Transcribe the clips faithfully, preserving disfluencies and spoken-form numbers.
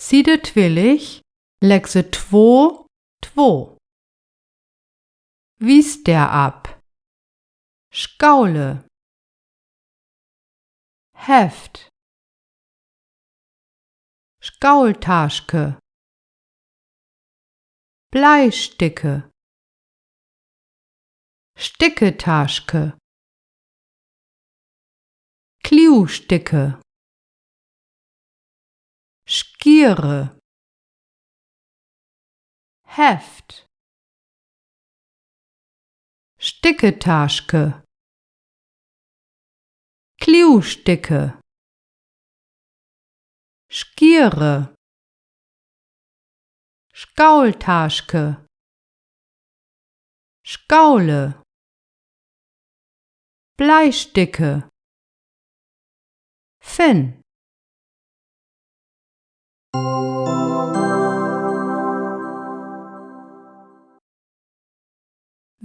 Siede twillig, Lekse two, two. Wies der ab. Skaule. Heft. Skaultaske. Bleisticke. Sticketaske. Kliusticke. Skiere. Heft. Sticketaske. Kliusticke. Skiere. Skaultaske. Skaule. Bleisticke. Finn.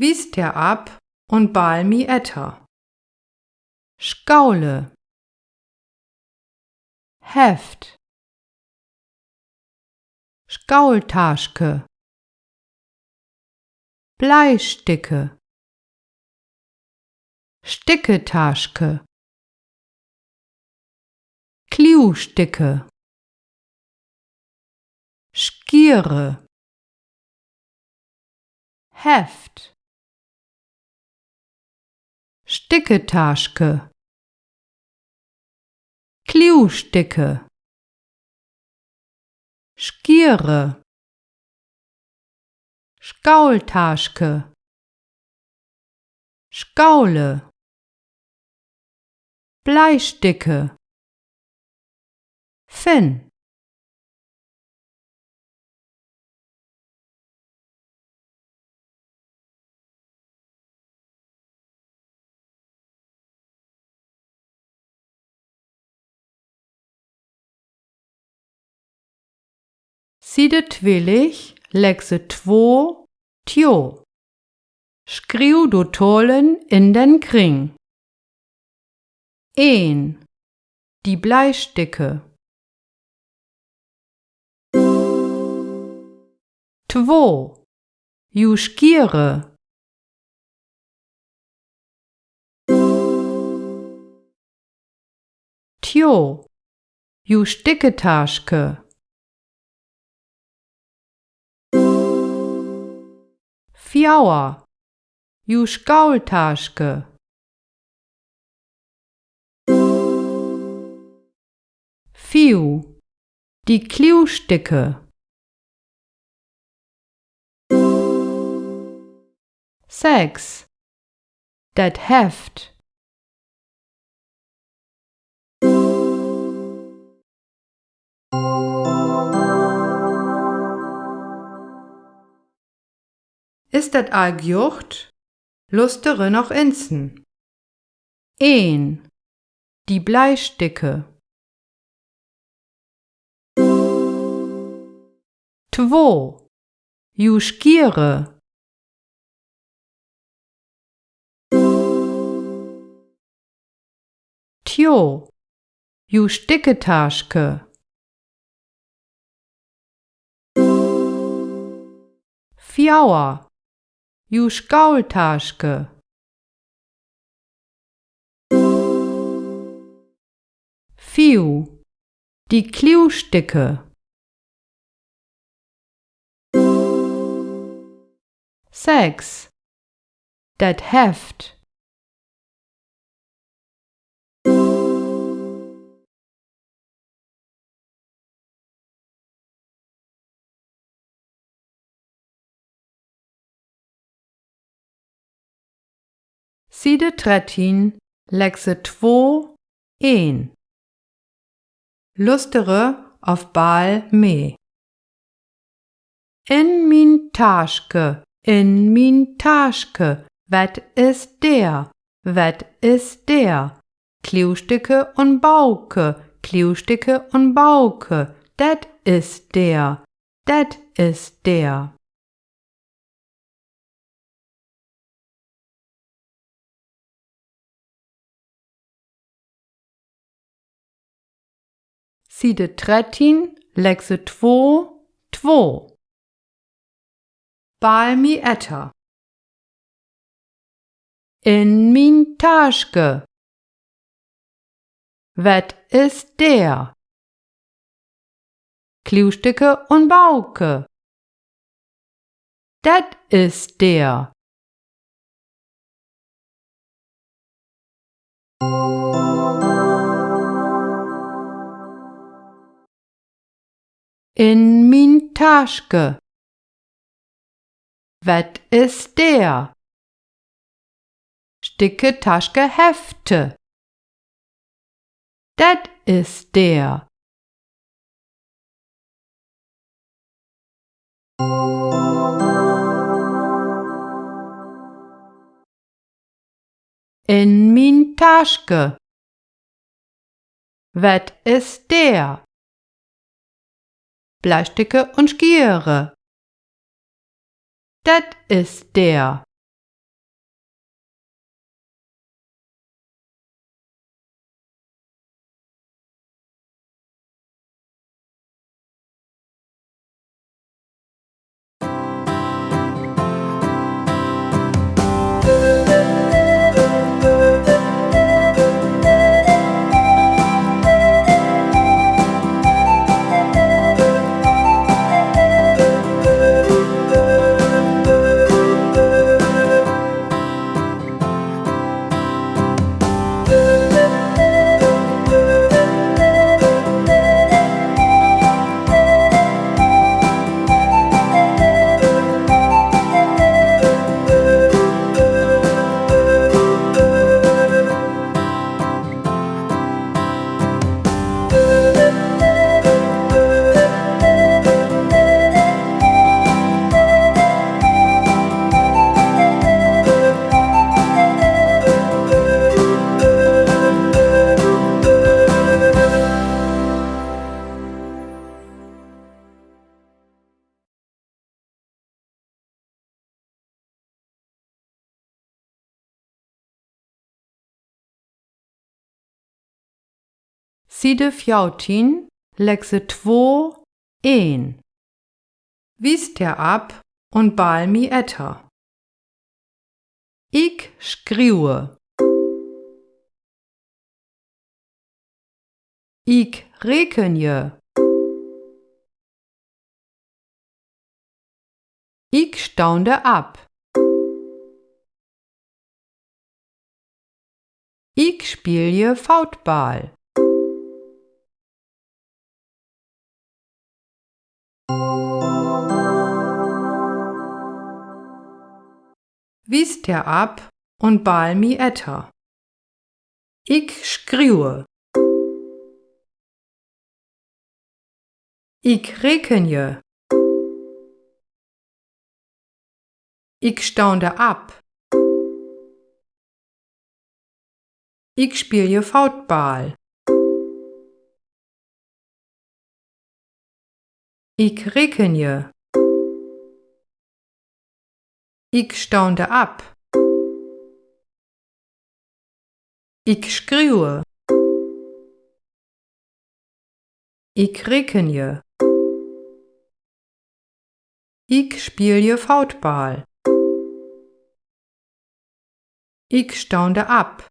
Wies der ab un bal mi eter. Skaule. Heft. Skaultaske. Bleisticke. Sticketaske. Kliusticke. Skiere. Heft. Sticketaske. Kliusticke. Skiere. Skaultaske. Skaule. Bleisticke. Finn. Siede twillig, Lekse two, tjo. Schriew de Talen in den Kring. Een. Die Bleisticke. Two. Ju Skiere. Tjo. Ju Sticketaske. Fjouwer. Ju Skaultaske. Fiew. Die Kliusticke. Sechs. Dat Heft. Is dat all gjucht? Lustere noch insen. Een. Die Bleisticke. Two. Ju Skiere. Tjo. Ju Sticketaske. Fjouwer. Ju Skaultaske. Fiew. Die Kliusticke. Sechs. Dat Heft. Siede trettien, Lekse two, een. Lustere of bal mee. In mien Taske, in mien Taske, wat is der, wat is der? Kliusticke un Bauke, Kliusticke un Bauke, dat is der, dat is der. Siede trettien, Lekse two, two. Bal mi etter. In mien Taske. Wat is der? Klüstikes un Bauke. Dat is der. In mien Taske. Wat is der? Sticke Taske Hefte. Dat is der. In mien Taske. Wat is der? Bleisticke un Schiere. Dat is der. Siede veertien, Lekse two, een. Wies der ab un bal mi etter. Ik skriewe. Ik rekenje. Ik staunde ab. Ik spielje Football. Wies der ab un bal mi etter. Ik skriewe. Ik rekenje. Ik staunde ab. Ik spielje Football. Ik rekenje. Ik staunde ab. Ik skriewe. Ik rekenje. Ik spielje Football. Ik staunde ab.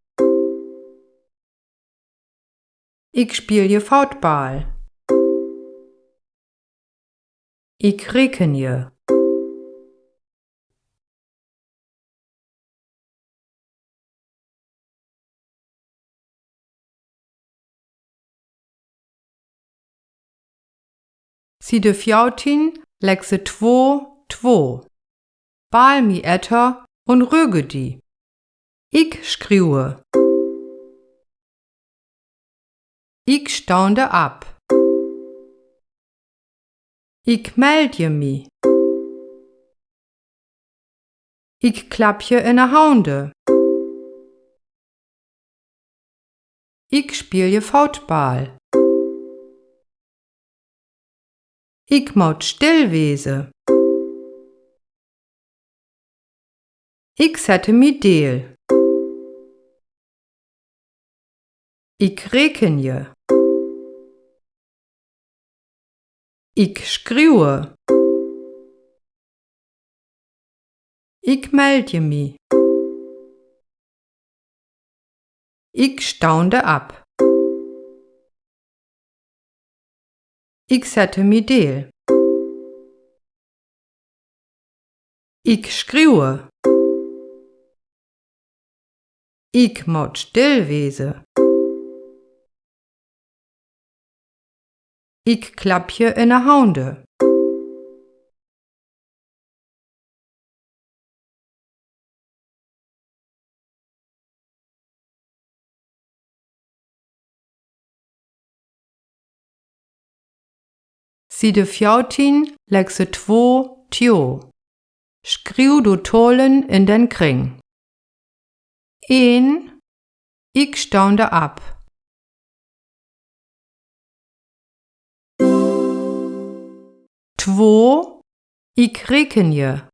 Ik spielje Football. Ik rekenje. Siede veertien, Lekse two, two. Bal mi etter un röge di. Ik skriewe. Ik staunde ab. Ik meldje mi. Ik klappje in de Haunde. Ik spielje Football. Ik moot still weze. Ik sette mi deel. Ik rekenje. Ik skriewe. Ik meldje mi. Ik staunde ab. Ik sette mi deel. Ik skriewe. Ik mot still weze. Ik klappje in de Haunde. Siede veertien, Lekse twee, tjo. Skriew de Talen in den Kring. Een, ik staunde ab. Twee, ik rekenje.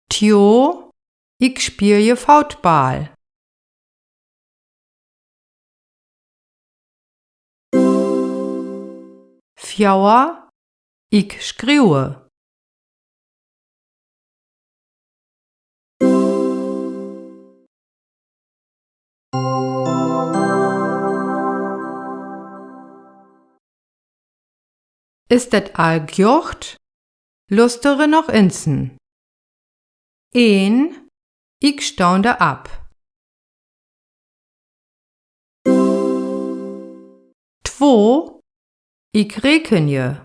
Tjo, ik speelje Football. Veer, ik skriewe. Is det al gjocht? Lustere noch insen. Een, ik staunde ab. Twee, ik rekenje.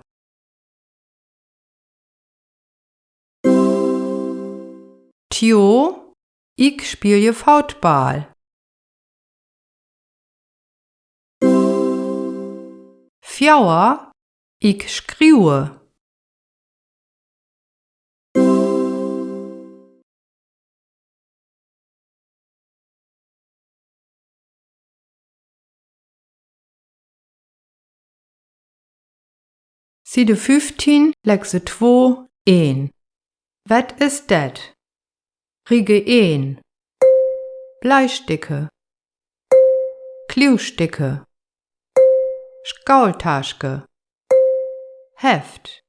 Tjo, ik speelje Football. Veer, ik skriewe. Siede vieftien, Lekse twee, een. Wat is dat? Riege een. Bleistikke. Kluestikke. Schooltaske. Heft.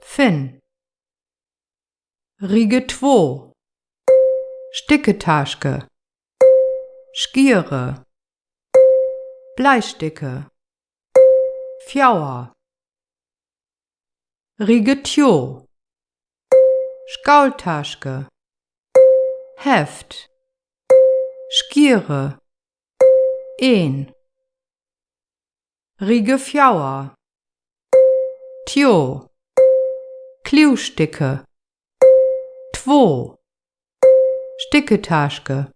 Finn. Riege twee. Sticketaske. Schiere. Bleistikke. Veer. Riege tjo. Schooltaske. Heft. Schiere. Een. Riege veer. Tjo. Kluestikke. Twee. Sticketaske.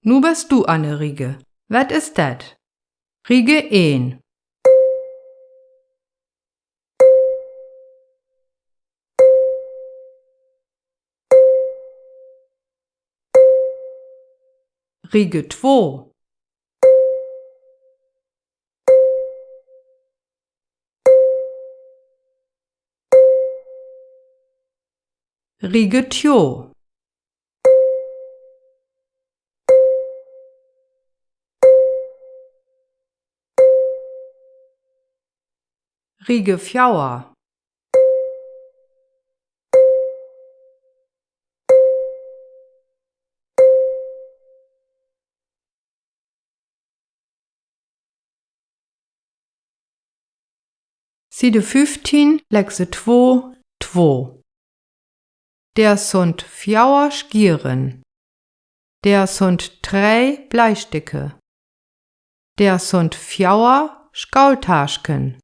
Nu bist du an de Riege. Wat is dat? Riege een. Riege twee. Riege tjo. Riege veer. Siede vieftien, Lekse twee, twee. Dao sind veer Schieren. Dao sind drei Bleisticke. Dao sind veer Schooltasken.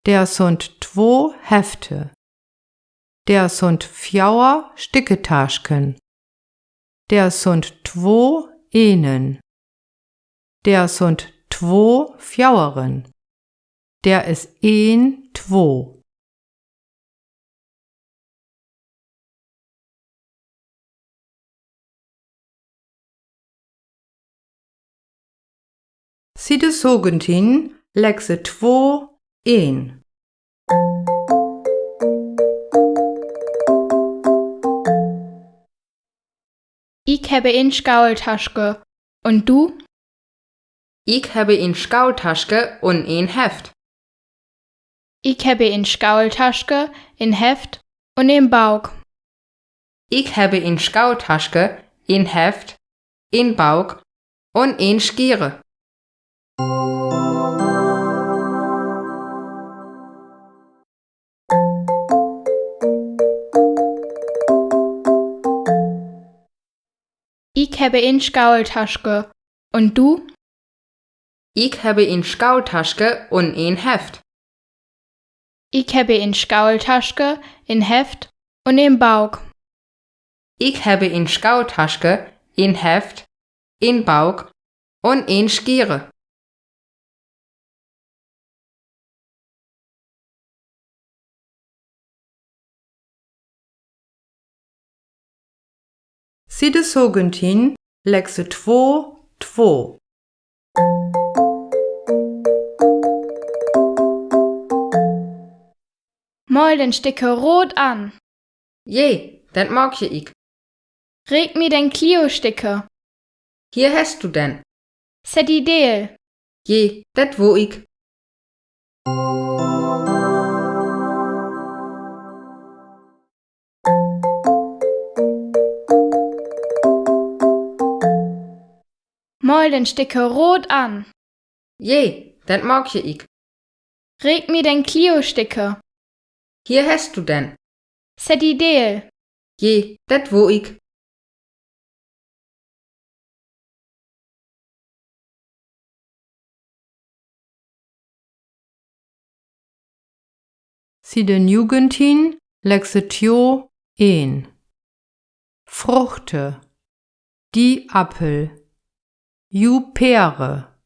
Dao sind twee Hefte. Dao sind veer Sticketasken. Dao sind twee Enen. Dao sind twee Veeren. Dao is een twee. Siede sögentien, Lekse twee, een. hebbe en Skaultaske. Un du? Ik hebbe en Skaultaske un en Heft. Ik hebbe en Skaultaske, en Heft un en Bauk. Ik hebbe en Skaultaske, en Heft, en Bauk un en Schiere. Ik hebbe en Skaultaske. Un du? Ik hebbe en Skaultaske un en Heft. Ik hebbe en Skaultaske, en Heft un en Bauk. Ik hebbe en Skaultaske, en Heft, en Bauk un en Schiere. Siede sögentien, Lexe twa, twa. Maal den Sticker root an. Jee, dat maak ik. Riek mi den Kleo-Sticker. Hier hest du den. Sett die deel. Jee, dat wo ik. Maal den Sticker root an. Jee, dat maak ik. Riek mi den Kleo-Sticker. Hier hest du den. Sett die deel. Jee, dat wo ik. Siede negentien, Lexe twa, een. Fruchte, die Appel, ju Peare,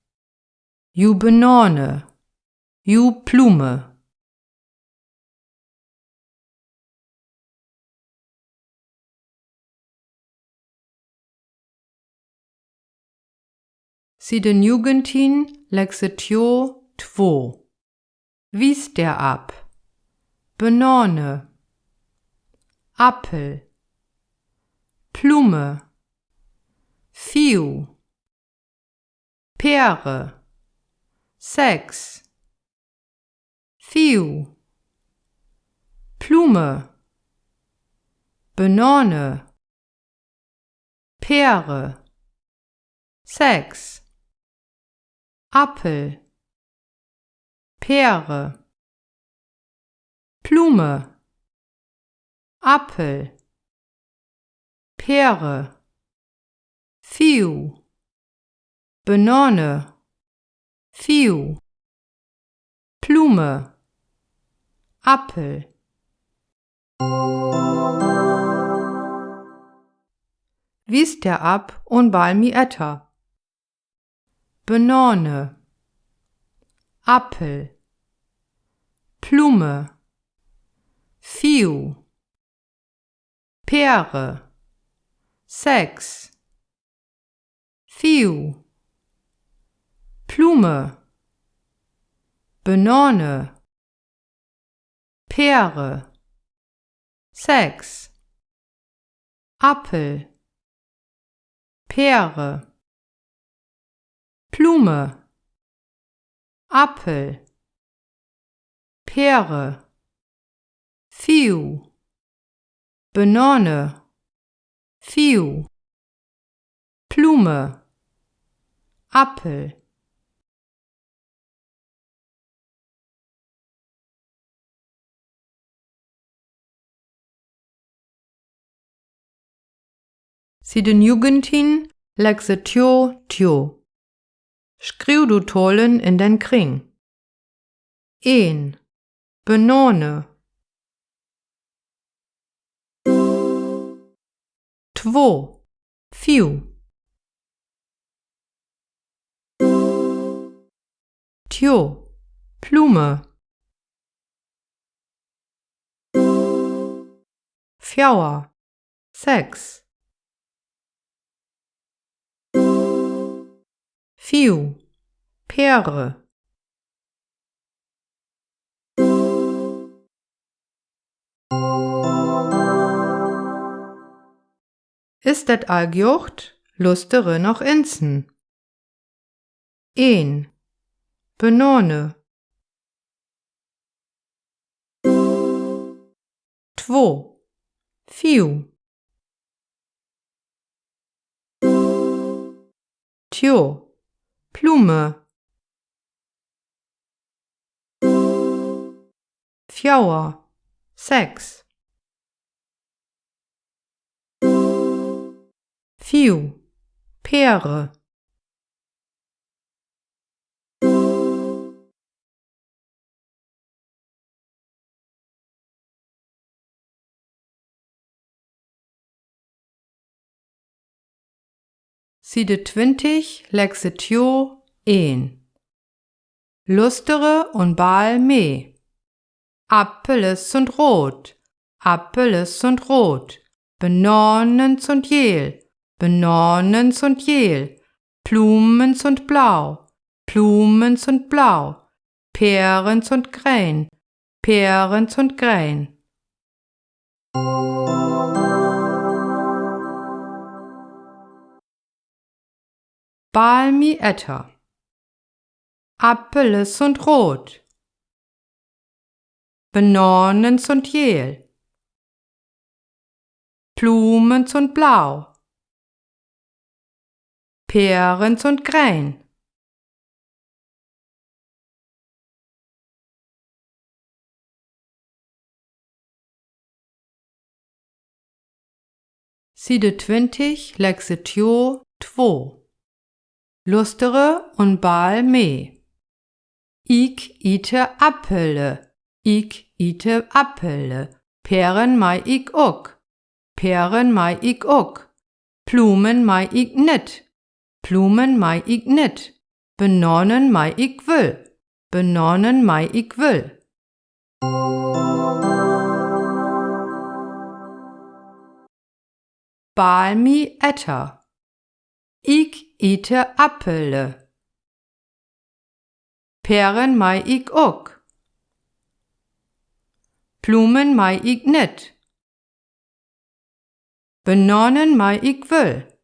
ju Banane, ju Plume. Siede negentien, Lexe twa, twa. Wies der ab. Banane, Appel, Plume, fiu, Peare, sechs, fiu, Plume, Banane, Peare, sechs, Appel, Peare, Plume, Appel, Peare, fiu, Banane, fiu, Plume, Appel. Wies der ab un bal mi etter. Banane, Appel, Plume, fiu, Peare, sechs, fiu, Plume, Banane, Peare, sechs, Appel, Peare, Plume, Appel, Peare, fiu, Banane, fiu, Plume, Appel. Siede negentien, Lexe twa, twa. Schriew du Tahlen in den Kring. Een, Banane. Twa, fiu. Twa, Plume. Fiu, sechs. Fiu, Peare. Is dat al gjucht? Lustere noch insen. Een. Banane. Two. Fiu. Tjo. Plume. Fjouwer. Sechs. Fiu. Peare. Siede twintig, Lekse tjo, een. Lustere un bal mee. Appele sünd root, Appele sünd root, Banane sünd geel, Banane sünd geel, Plume sünd blau, Plume sünd blau, Peare sünd grein, Peare sünd grein. Bal mie eter. Appele sünd root. Banane sünd geel. Plume sünd blau. Peare sünd grein. Siede twintig, Lekse tjo, two. Lustere un bal mee. Ik ite Appele, ik ite Appele, Peare maag ik ok, Peare maag ik ok, Plume maag ik nit, Plume maag ik nit, Banane maag ik wull, Banane maag ik wull. Bal mie eter. Ik ite Appele. Peare maag ik ok. Plume maag ik nit. Banane maag ik wull.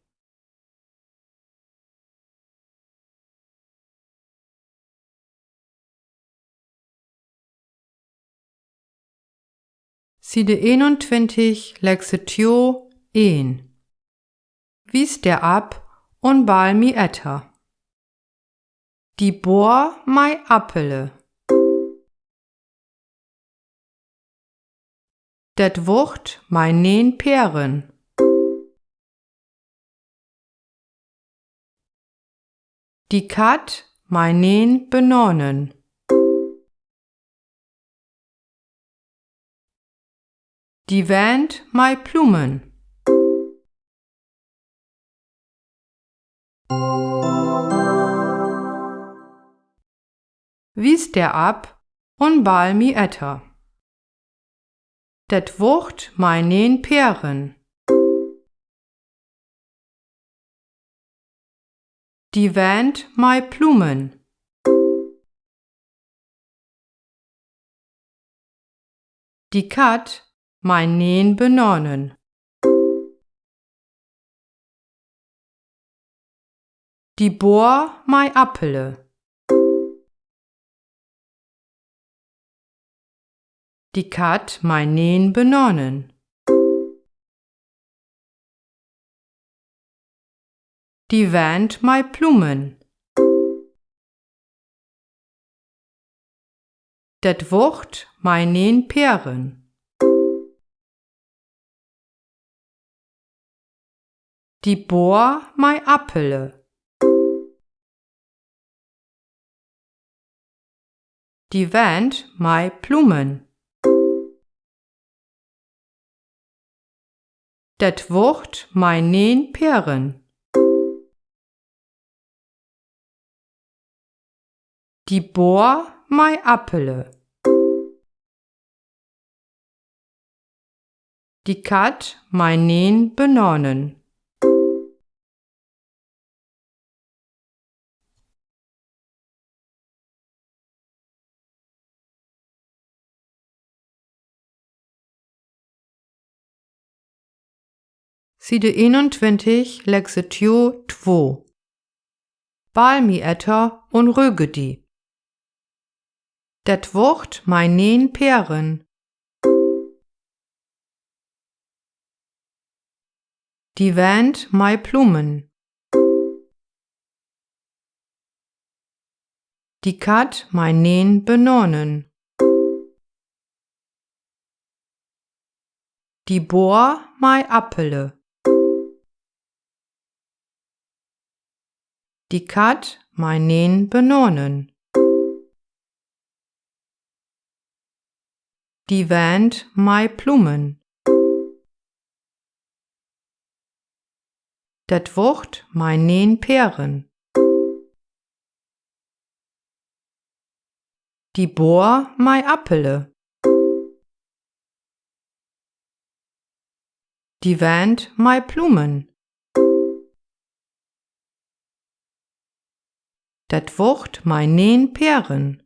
Siede eenuntwintig, Lekse tjo, een. Wies der App un bal mie eter. Die Boor maag Appele. Det Wucht maag neen Peare. Die Kat maag neen Banane. Die Wand maag Plume. Wies der App un bal mie eter. Det Wucht maag neen Peare. Die Wand maag Plume. Die Kat maag neen Banane. Die Boor maag Appele. Die Kat maag neen Banane. Die Wand maag Plume. Det Wucht maag neen Peare. Die Boor maag Appele. Die Wand maag Plume. Det Wucht maag neen Peare. Die Boor maag Appele. Die Kat maag neen Banane. Siede eenuntwintig, Lektion two. Balm di eter un röge di. Det wort mei neen Peren. Die Wand mei Plumen. Die Katt mei neen Bananen. Die Boa mei Appele. Die Katt mei neen Bananen. Die Wand mei Plumen. Det wort mei neen Peren. Die Boa mei Appele. Die Wand mei Plumen. Det wort mei neen Peren.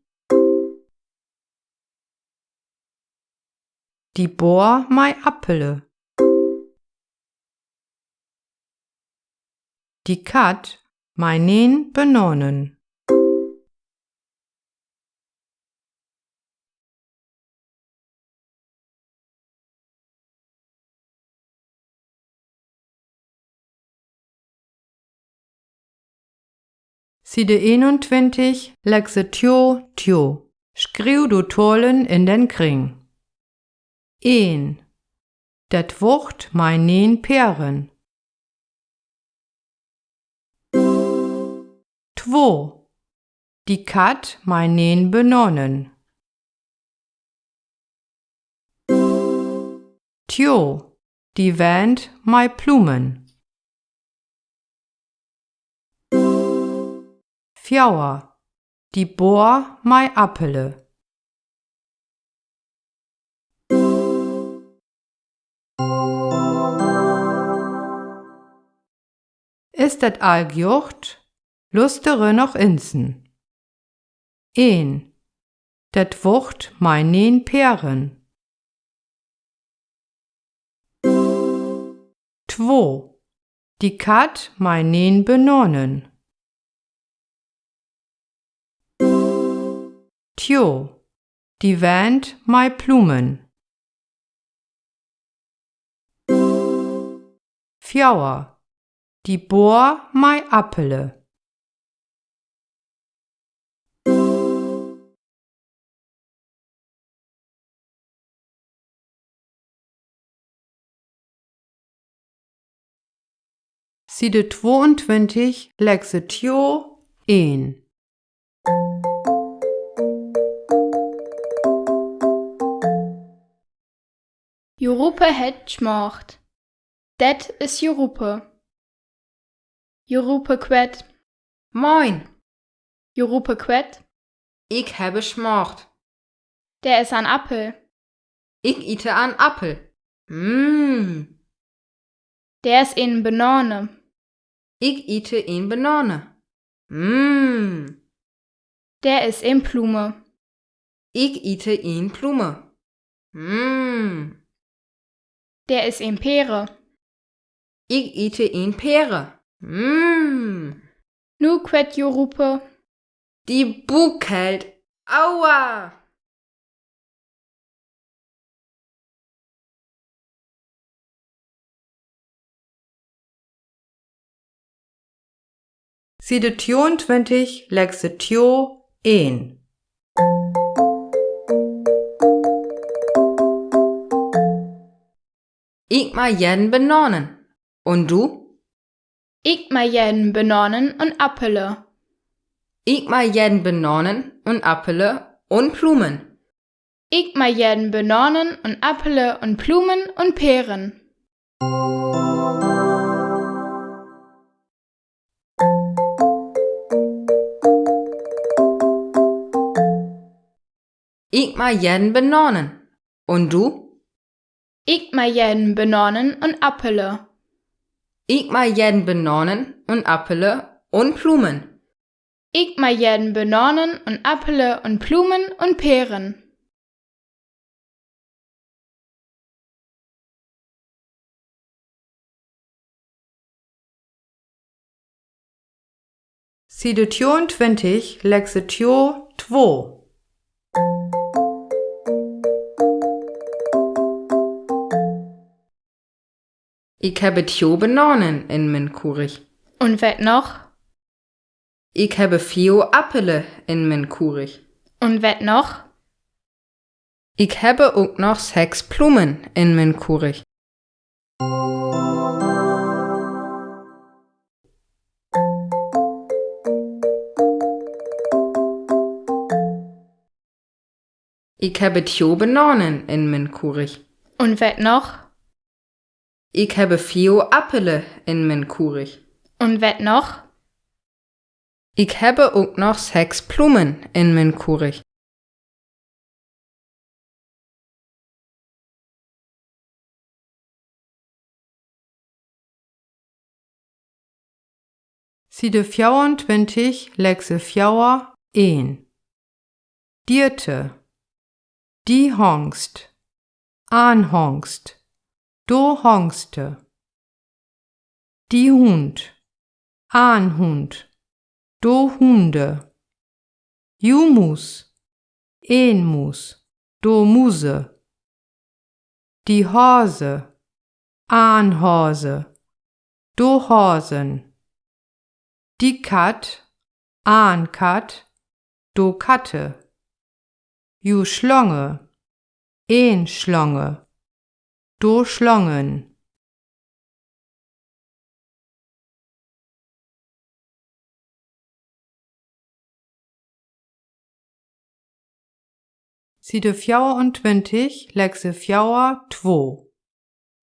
Die Boa mei Appele. Die Katt mei neen Bananen. Siede eenuntwintig, Lektion two. Schriew de Talen in den Kring. Een. Det wort mei neen Peren. Two. Die Katt mei neen Bananen. Tjo. Die Wand mei Plumen. Fjouwer. Die Boa mei Appele. Is det al gjort? Lustere noch insen. Een. Det wort mei neen Peren. Two. Die Katt mei neen Bananen. Tjo. Die Wand mei Plumen. Fjouwer. Die Boa mei Appele. Siede twuuntwintig, Lektion een. Jorupe hett sjmacht. Det is Jorupe. Jorupe kwet. Moin. Jorupe kwet. Ik hebbe sjmacht. Der is en Appel. Ik ite en Appel. Mm. Der is en Banane. Ik ite en Banane. Mm. Der is en Plume. Ik ite en Plume. Mm. Der is en Pere. Ik ite en Pere. Mm. Nu kwet Jorupe. Die Buuk helt. Aua! Siede twuuntwintig, Lektion een. Ik mag jern Bananen. Un du? Ik mag jern Bananen un Appele. Ik mag jern Bananen un Appele un Plumen. Ik mag jern Bananen un Appele un Plumen un Peren. Ik mag jern Bananen. Un du? Ik mag jern Bananen un Appele. Ik mag jern Bananen un Appele un Plumen. Ik mag jern Bananen un Appele un Plumen un Peren. Siede twieeuntwintig, Lektioon twoo. Ik hebbe twieeuw Bananen in mien Kurich. Un wat noch? Ik hebbe veer Appele in mien Kurich. Un wat noch? Ik hebbe ok noch seks Plumen in mien Kurich. Ik hebbe twieeuw Bananen in mien Kurich. Un wat noch? Ik hebbe veer Appele in mien Kurich. Un wat noch? Ik hebbe ok noch seks Plumen in mien Kurich. Siede veeruntwintig, Lektie veer, een. Dierte. Die hongst. An hongst. Do hongste. Die Hund. An Hund. Do hunde. Ju Mus. En Mus. Do muse. Die Hase. An Hase. Do Hasen. Die Katt. An Katt. Do Katte. Ju Schlange. En Schlange. Do Schlangen. Siede veeruntwintig, Lektie veer, twee.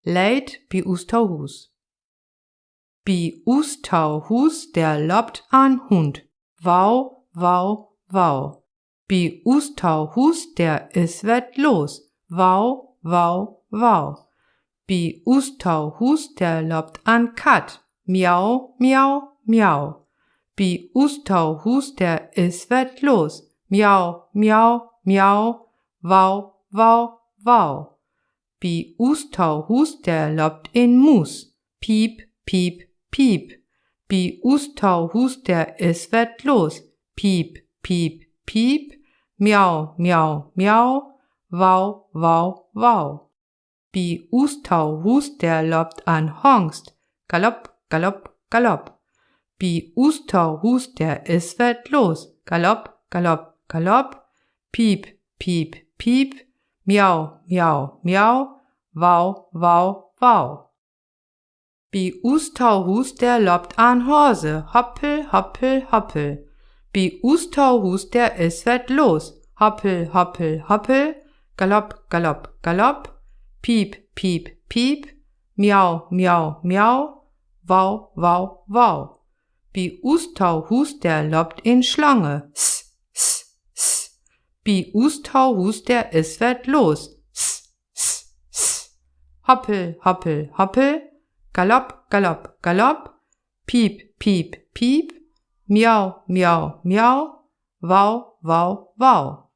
Leid bi us to Hus. Bi us to Hus, dao löppt en Hund. Wau, wau, wau. Bi us to Hus, dao is wat los. Wau, wau, wau. Bi us to Hus, dao löppt en Katt. Miau, miau, miau. Bi us to Hus, dao is wat los. Miau, miau, miau. Wau, wau, wau. Bi us to Hus, dao löppt en Mus. Piep, piep, piep. Bi us to Hus, dao is wat los. Piep, piep, piep. Miau, miau, miau. Wau, wau, wau. Bi us to Hus, dao löppt en Hongst. Galopp, galopp, galopp. Bi us to Hus, dao is wat los. Galopp, galopp, galopp. Piep, piep, piep. Miau, miau, miau. Wau, wau, wau. Bi us to Hus, dao löppt en Hase. Hoppel, hoppel, hoppel. Bi us to Hus, dao is wat los. Hoppel, hoppel, hoppel. Galopp, galopp, galopp. Piep, piep, piep. Miau, miau, miau. Wau, wau, wau. Bi us to Hus, dao löppt en Schlange. S, s, s. Bi us to Hus, dao is wat los. S, s, s. Hoppel, hoppel, hoppel. Galopp, galopp, galopp. Piep, piep, piep. Miau, miau, miau. Wau, wau, wau.